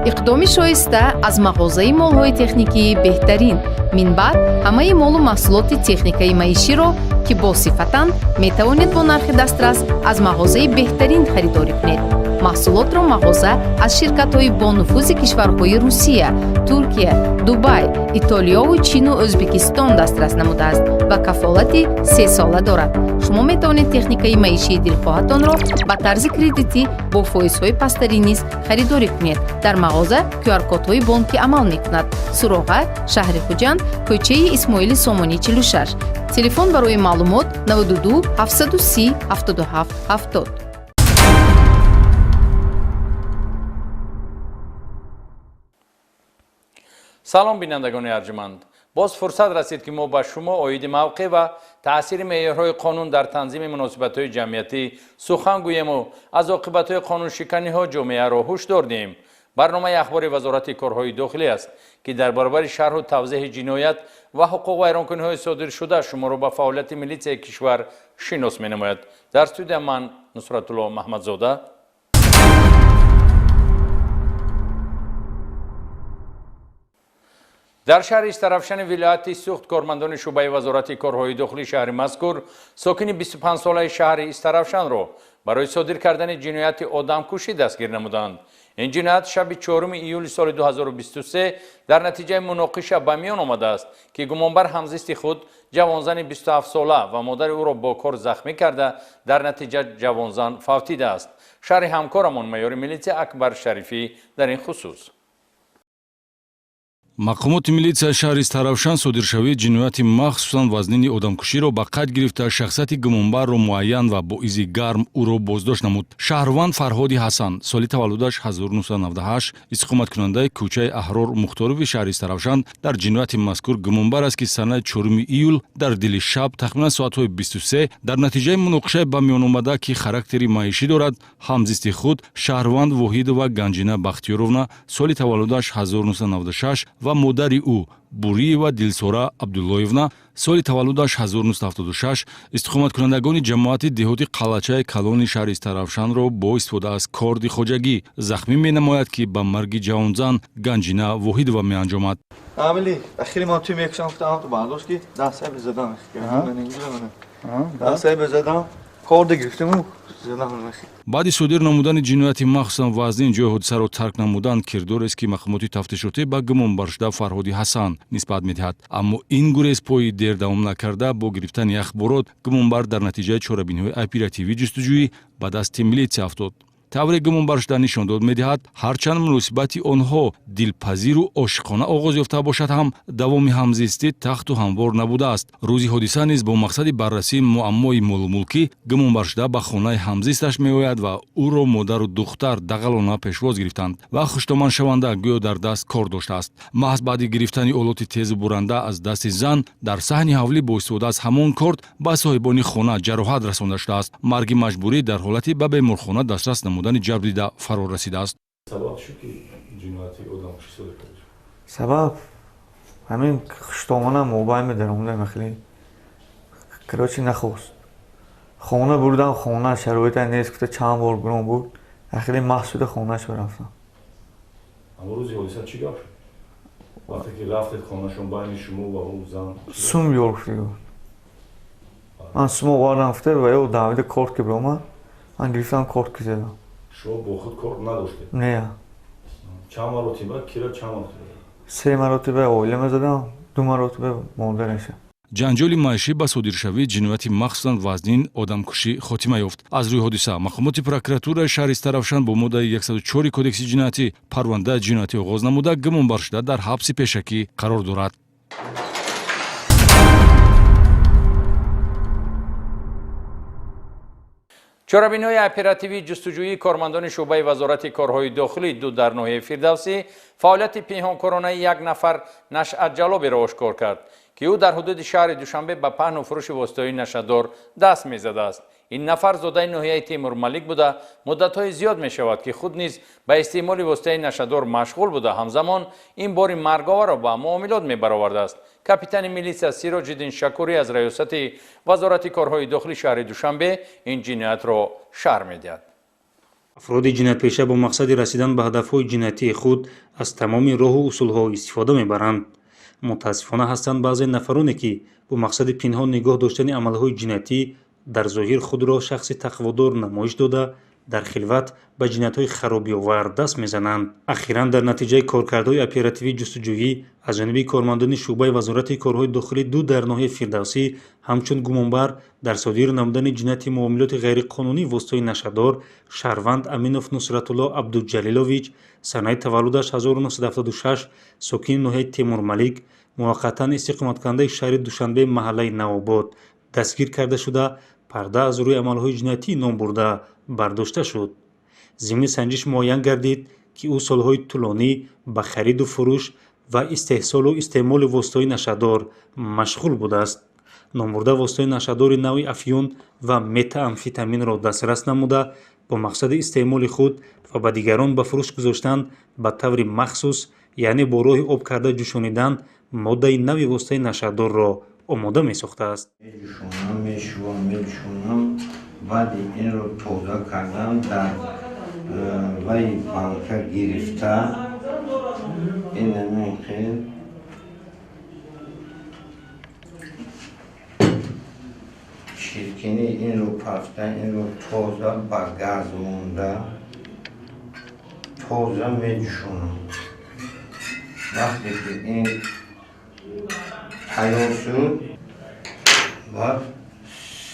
Иқдоми шоиста аз мағозаи молҳои техникии беҳтарин. Минбаъд ҳамаи молу маҳсулоти техникаи маиширо, ки босифатанд, метавонед бо нархи дастрас аз мағозаи беҳтарин харидорӣ кунед. Маҳсулотро мағоза аз ширкатҳои бонуфузи кишварҳои Русия, Туркия, Дубай, Итолиёву Чину Ӯзбекистон дастрас намудааст ва кафолати сесола дорад. Шумо метавонед техникаи маишии дилхоҳатонро ба тарзи кредитӣ бо фоизҳои пасттарин низ харидорӣ кунед. Дар мағоза QR-кодҳои бонкӣ амал мекунад. Суроға: шаҳри Хуҷанд, кӯчаи Исмоили Сомонӣ, 46. Телефон барои маълумот: 92 730 77 70. Салом, бинандагони арҷманд! Боз фурсат расид, ки мо ба шумо оиди мавқеъ ва таъсири меъёрҳои қонун дар танзими муносибатҳои ҷамъиятӣ сухан гӯему аз оқибатҳои қонуншиканиҳо ҷомеаро ҳушдор диҳем. Барномаи ахбори Вазорати корҳои дохилӣ аст, ки дар баробари шарҳу тавзеҳи ҷиноят ва ҳуқуқвайронкуниҳои содиршуда шуморо ба фаъолияти милитсияи кишвар шинос менамояд. Дар студия ман, Нусратулло Маҳмадзода. Дар шаҳри Истарафшани вилояти Суғд кормандони шӯъбаи Вазорати корҳои дохилии шаҳри мазкур сокини 25-солаи шаҳри Истарафшанро барои содир кардани ҷинояти одамкушӣ дастгир намуданд. Ин ҷиноят шаби 4 июли соли 2023 дар натиҷаи муноқиша ба миён омадааст, ки гумонбар ҳамзисти худ, ҷавонзани 27-сола ва модари ӯро бо кор захмӣ карда, дар натиҷа ҷавонзан фавтидааст. Шарҳи ҳамкорамон, майори милитсия Акбар Шарифӣ, дар ин хусус. Мақомоти милитсияи шаҳри Истаравшан содиршавии ҷинояти махсусан вазнини одамкуширо ба қайд гирифта, шахсияти гумонбарро муайян ва бо изи гарм ӯро боздошт намуд. Шаҳрванд Фарҳоди Ҳасан, соли таваллудаш 1998, истиқоматкунандаи кӯчаи Аҳрор Мухторови шаҳри Истаравшан, дар ҷинояти мазкур гумонбар аст, ки санаи 4 июл дар дили шаб, тахминан соатҳои 23, дар натиҷаи муноқишае ба миён омада, ки характери маишӣ дорад, ҳамзисти худ, шаҳрванд Воҳидова Ганҷина Бахтиёровна, соли таваллудаш 1996, ва модари ӯ, Буриева Дилсора Абдуллоевна, соли таваллудаш 1976, истиқоматкунандагони ҷамоати деҳоти Қалъачаи калони шаҳри Истаравшанро бо истифода аз корди хоҷагӣ захмӣ менамояд, ки ба марги ҷавонзан Ганҷина Воҳидова меанҷомад. Амили, ахири ман туй мекушам, гуфтам, бардошт ки дастаи задам. Дастаи задам, корда гирифтаму задам. Баъди содир намудани ҷинояти махсусан вазнин ҷои ҳодисаро тарк намудан кирдорест, ки мақомоти тафтишотӣ ба гумонбаршуда Фарҳоди Ҳасан нисбат медиҳад. Аммо ин гурезпоӣ дер давом накарда, бо гирифтани ахборот гумонбар дар натиҷаи чорабиниҳои оперативӣ ҷустуҷӯӣ ба дасти милитсия афтод. Тавре гумонбаршуда нишондод медиҳад, ҳарчанд муносибати онҳо дилпазиру ошиқона оғоз ёфта бошад ҳам, давоми ҳамзистӣ тахту ҳамвор набудааст. Рӯзи ҳодиса низ бо мақсади баррасии муаммои молумулкӣ гумонбаршуда ба хонаи ҳамзисташ меояд ва ӯро модару духтар дағалона пешвоз гирифтанд ва хуштоманшаванда гӯё дар даст кор доштааст. Маҳз баъди гирифтани олоти тезу буранда аз дасти зан, дар саҳни ҳавлӣ бо истифода аз ҳамон корд ба соҳибони хона ҷароҳат расонда шудааст. Марги маҷбурӣ дар ҳолати ба беморхона дастрас намудани ҷабрдида фаро расидааст. Сабаб шуд, ки ҷинояти одамкушӣ содир карда шуд? Сабаб ҳамин хуштомона мобайме даромадам, хеле, короче, нахост. Хона бурдам, хона шароита нест гуфта, чанд бор гурон буд, ахири маҳз шуда хонааш рафтам. Аммо рӯзи ҳодиса чӣ гап шуд, вақте ки рафтед хонашон, байни шумо ва ӯ зан? Сум ёр гуфта, ман сум овардам гуфта ва ё давида корт ки биромад, ман гирифтам, корт ки задам. Шумо бо худ корт надоштед? Не. Чанд маротиба кира, чанд маротиба? Се маротиба оилама задам, ду маротиба модараша. Ҷанҷоли маишӣ ба содиршавии ҷинояти махсусан вазнин одамкушӣ хотима ёфт. Аз рӯи ҳодиса мақомоти прокуратураи шаҳри Истаравшан бо моддаи 104 Кодекси ҷиноятӣ парвандаи ҷиноятӣ оғоз намуда, гумонбаршуда дар ҳабси пешакӣ қарор дорад. Чорабиниҳои оперативии ҷустуҷӯии кормандони шӯъбаи Вазорати корҳои дохилӣ ду дар ноҳияи Фирдавсӣ фаъолияти пинҳонкоронаи як нафар нашъатҷалоберо ошкор кард, ки ӯ дар ҳудуди шаҳри Душанбе ба паҳну фурӯши воситаҳои нашъадор даст мезадааст. Ин нафар зодаи ноҳияи Темурмалик буда, муддатҳои зиёд мешавад, ки худ низ ба истеъмоли воситаи нашъадор машғул буда, ҳамзамон ин бори марговарро ба муомилот мебаровардааст. Капитани милитсия Сироҷиддин Шакурӣ аз раёсати Вазорати корҳои дохили шаҳри Душанбе ин ҷиноятро шарҳ медиҳад. Афроди ҷиноятпеша бо мақсади расидан ба ҳадафҳои ҷиноятии худ аз тамоми роҳу усулҳо истифода мебаранд. Мутаассифона, ҳастанд баъзе нафароне, ки бо мақсади пинҳон нигоҳ доштани амалҳои ҷиноятӣ дар зоҳир худро шахси тақводор намоиш дода, дар хилват ба ҷиноятҳои харобиовар даст мезананд. Ахиран дар натиҷаи коркардҳои оперативии ҷустуҷӯӣ аз ҷониби кормандони шӯъбаи Вазорати корҳои дохилӣ ду дар ноҳияи Фирдавсӣ ҳамчун гумонбар дар содир намудани ҷинояти муомилоти ғайриқонунии воситаҳои нашъадор шаҳрванд Аминов Нусратулло Абдуҷалилович, санаи таваллудаш 1976, сокини ноҳияи Темурмалик, муваққатан истиқоматкунандаи шаҳри Душанбе, маҳаллаи Навобод, дастгир карда шуда, парда аз рӯи амалҳои ҷиноятии номбурда бардошта шуд. Зимни санҷиш муайян гардид, ки ӯ солҳои тӯлонӣ ба хариду фурӯш ва истеҳсолу истеъмоли воситаҳои нашъадор машғул будааст. Номбурда воситаҳои нашъадори навъи афюн ва метаамфетаминро дастрас намуда, бо мақсади истеъмоли худ ва ба дигарон ба фурӯш гузоштан ба таври махсус, яъне бо роҳи об карда ҷӯшонидан, моддаи нави воситаи нашъадорро омода месохтааст. Меҷӯшонам, мешӯвам, меҷӯшонам, баъди инро тоза кардан дар вай банка гирифта, инамин хел чиркини инро пафта, инро тоза ба газ монда, тоза меҷӯшонам. Вақте ки ин тайёр шуд, баъд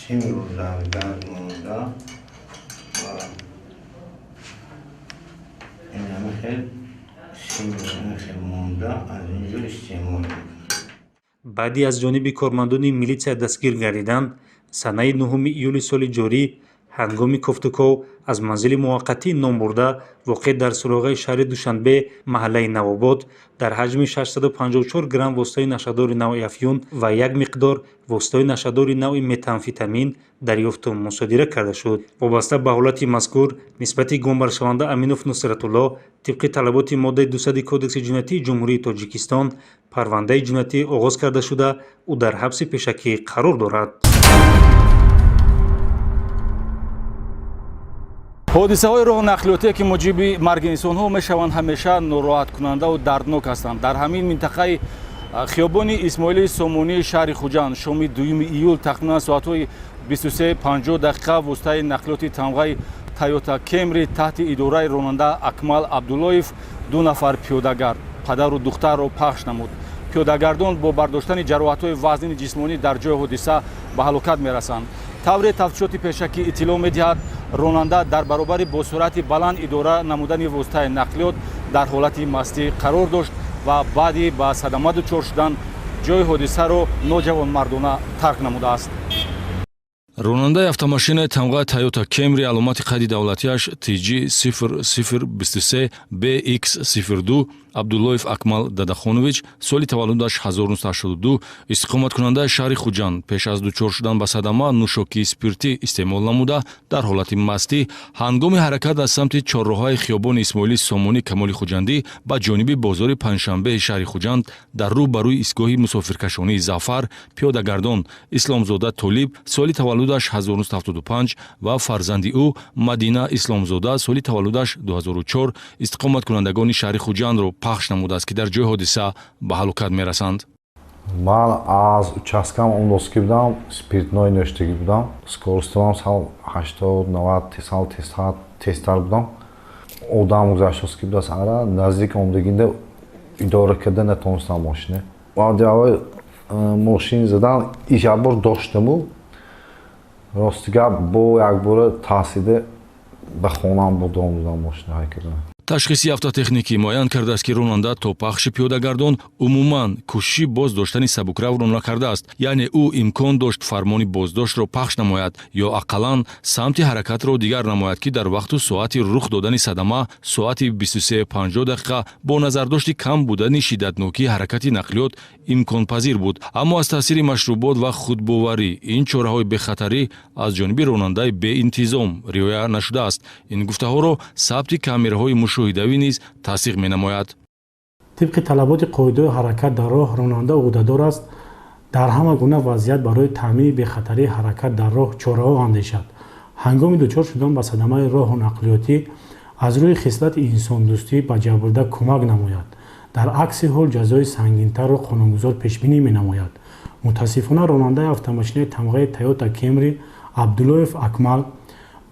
симро дар газ монда ва инами хел симро ин хел монда аз инҷо истеъмол мекунам. Баъди аз ҷониби кормандони милитсия дастгир гардидан, санаи 9 июли соли ҷорӣ ҳангоми кофтуков аз манзили муваққатии номбурда, воқеъ дар суроғаи шаҳри Душанбе, маҳаллаи Навобод, дар ҳаҷми 654 грамм воситаи нашъадори навъи афюн ва як миқдор воситаҳои нашъадори навъи метамфетамин дарёфту мусодира карда шуд. Вобаста ба ҳолати мазкур нисбати гумонбаршаванда Аминов Нусратулло тибқи талаботи моддаи 200 Кодекси ҷиноятии Ҷумҳурии Тоҷикистон парвандаи ҷиноятӣ оғоз карда шуда, ӯ дар ҳабси пешакӣ қарор дорад. Ҳодисаҳои роҳу нақлиётие, ки муҷиби марги инсонҳо мешаванд, ҳамеша нороҳаткунандаву дарднок ҳастанд. Дар ҳамин минтақаи хиёбони Исмоили Сомонии шаҳри Хуҷанд шоми 2 июл тахминан соатҳои 23:50 дақиқа воситаи нақлиёти тамғаи Тойота Кемри таҳти идораи ронанда Акмал Абдуллоев ду нафар пиёдагард, падару духтарро пахш намуд. Пиёдагардон бо бардоштани ҷароҳатҳои вазнини ҷисмонӣ дар ҷои ҳодиса ба ҳалокат мерасанд. Тавре тафтишоти пешакӣ иттилоъ медиҳад, ронанда дар баробари бо суръати баланд идора намудани воситаи нақлиёт дар ҳолати мастӣ қарор дошт ва баъди ба садама дучор шудан ҷои ҳодисаро ноҷавонмардона тарк намудааст. Ронандаи автомошинаи тамғаи Тойота Кемри аломати қайди давлатиаш TG 0023 BX02 Абдуллоев Акмал Дадахонович, соли таваллудаш 1982, истиқоматкунандаи шаҳри Хуҷанд, пеш аз дучор шудан ба садама нӯшокии спиртӣ истеъмол намуда, дар ҳолати мастӣ ҳангоми ҳаракат аз самти чорроҳаи хиёбони Исмоили Сомонӣ Камоли Хуҷандӣ ба ҷониби бозори Панҷшанбеи шаҳри Хуҷанд дар рӯ ба рӯи истгоҳи мусофиркашонии Зафар пиёдагардон Исломзода Толиб, соли таваллудаш 1975, ва фарзанди ӯ Мадина Исломзода, соли таваллудаш 2004, истиқоматкунандагони шаҳри Хуҷандро пахш намудааст, ки дар ҷои ҳодиса ба ҳалокат мерасанд. Ман аз участкам омдоскӣ будам, спиртной нӯштагӣ будам, скоростам сал 80, 90, сал тезтар будам. Одам гузаштоскӣ будааст, ара наздик омдагинда идора карда натонистам мошина. Баъди аввал мошин задан як бор доштаму, рости гап, бо якбора таъсида ба хонаам бурда омдам мошина ҳай кардан. Ташхиси автотехникӣ муайян кардааст, ки ронанда то пахши пиёдагардон умуман кӯшиши боз доштани сабукравро накардааст, яъне ӯ имкон дошт фармони боздоштро пахш намояд ё ақаллан самти ҳаракатро дигар намояд, ки дар вақту соати рух додани садама соати 23:50 дақиқа бо назардошти кам будани шиддатнокии ҳаракати нақлиёт имконпазир буд. Аммо аз таъсири машрубот ва худбоварӣ ин чораҳои бехатарӣ аз ҷониби ронандаи беинтизом риоя нашудааст. Ин гуфтаҳоро сабти камераҳои мушоҳидавӣ низ тасдиқ менамояд. Тибқи талаботи қоидаҳои ҳаракат дар роҳ, ронанда ӯҳдадор аст дар ҳама гуна вазъият барои таъмини бехатарии ҳаракат дар роҳ чораҳо андешад. Ҳангоми дучор шудан ба садамаи роҳу нақлиётӣ аз рӯи хислати инсондӯстӣ ба ҷабрдида кӯмак намояд. Дар акси ҳол ҷазои сангинтарро қонунгузор пешбинӣ менамояд. Мутаассифона, ронандаи автомошинаи тамғаи Тойота Кемри Абдуллоев Акмал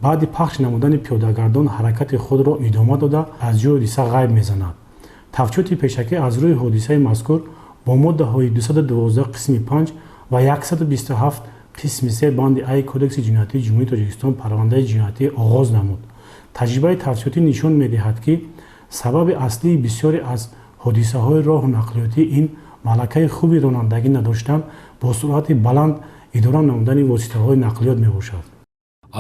баъди пахш намудани пиёдагардон ҳаракати худро идома дода, аз ҷои ҳодиса ғайб мезанад. Тафтишоти пешакӣ аз рӯи ҳодисаи мазкур бо моддаҳои 212 қисми 5 ва 127 қисми 3 банди А Кодекси ҷиноятии Ҷумҳурии Тоҷикистон парвандаи ҷиноятӣ оғоз намуд. Таҷрибаи тафтишотӣ нишон медиҳад, ки сабаби аслии бисёре аз ҳодисаҳои роҳу нақлиётӣ ин малакаи хуби ронандагӣ надоштан, бо суръати баланд идора намудани воситаҳои нақлиёт мебошад.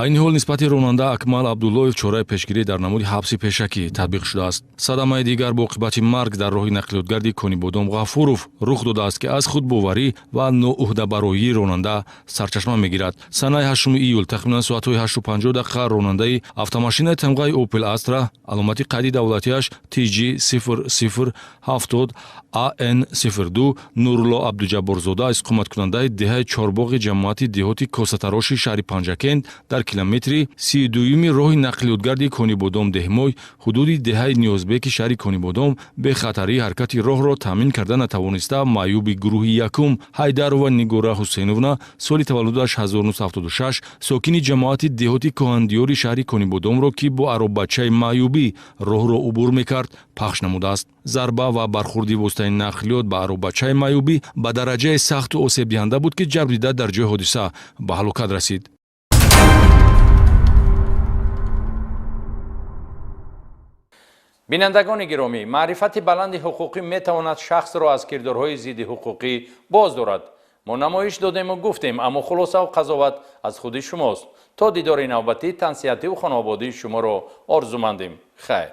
Айни ҳол нисбати ронанда Акмал Абдуллоев чораи пешгирӣ дар намуди ҳабси пешакӣ татбиқ шудааст. Садамаи дигар бо оқибати марг дар роҳи нақлиётгарди Конибодом Ғафуров рух додааст, ки аз худбоварӣ ва ноуҳдабароии ронанда сарчашма мегирад. Санаи 8 июл тахминан соатҳои 8:50 ронандаи автомошинаи тамғаи Опел Астра, аломати қайди давлатиаш TG 0070 AN 02, Нурулло Абдуҷабборзода, истиқоматкунандаи деҳаи Чорбоғи ҷамоати деҳоти Косатароши шаҳри Панҷакент, дар километри 32-юми роҳи нақлиётгарди Конибодом Деҳмой, ҳудуди деҳаи Ниёзбеки шаҳри Конибодом, бехатарии ҳаракати роҳро таъмин карда натавониста, маъюби гурӯҳи якум Ҳайдарова Нигора Ҳусейновна, соли таваллудаш 1976, сокини ҷамоати деҳоти Коҳандиёри шаҳри Конибодомро, ки бо ароббачаи маъюбӣ роҳро убур мекард, пахш намудааст. Зарба ва бархурди воситаи нақлиёт ба ароббачаи маъюбӣ ба дараҷаи сахту осебдиҳанда буд, ки ҷабрдида дар ҷои ҳодиса ба ҳалокат расид. Бинандагони гиромӣ, маърифати баланди ҳуқуқӣ метавонад шахсро аз кирдорҳои зидди ҳуқуқӣ боз дорад. Мо намоиш додему гуфтем, аммо хулосаву қазоват аз худи шумост. То дидори навбатӣ тансиҳативу хонаободии шуморо орзумандем. Хайр.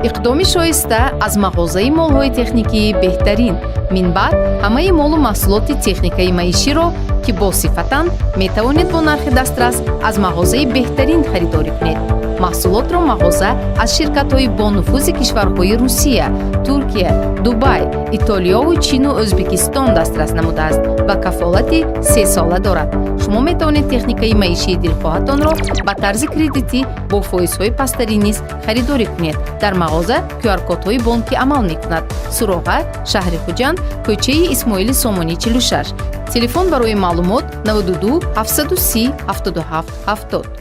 Иқдоми шоиста аз мағозаи молҳои техникии беҳтарин. Минбаъд ҳамаи молу маҳсулоти техникаи маиширо, ки босифатанд, метавонед бо нархи дастрас аз мағозаи беҳтарин харидорӣ кунед. Маҳсулотро мағоза аз ширкатҳои бонуфузи кишварҳои Русия, Туркия, Дубай, Итолиёву Чину Ӯзбекистон дастрас намудааст ва кафолати 3 сола дорад. Шумо метавонед техникаи маишии дилхоҳатонро ба тарзи кредитӣ бо фоизҳои пасттарин низ харидорӣ кунед. Дар мағоза QR-кодҳои бонкӣ амал мекунад. Суроға: шаҳри Хуҷанд, кӯчаи Исмоили Сомонӣ, 46. Телефон барои маълумот: 92 730 77 70.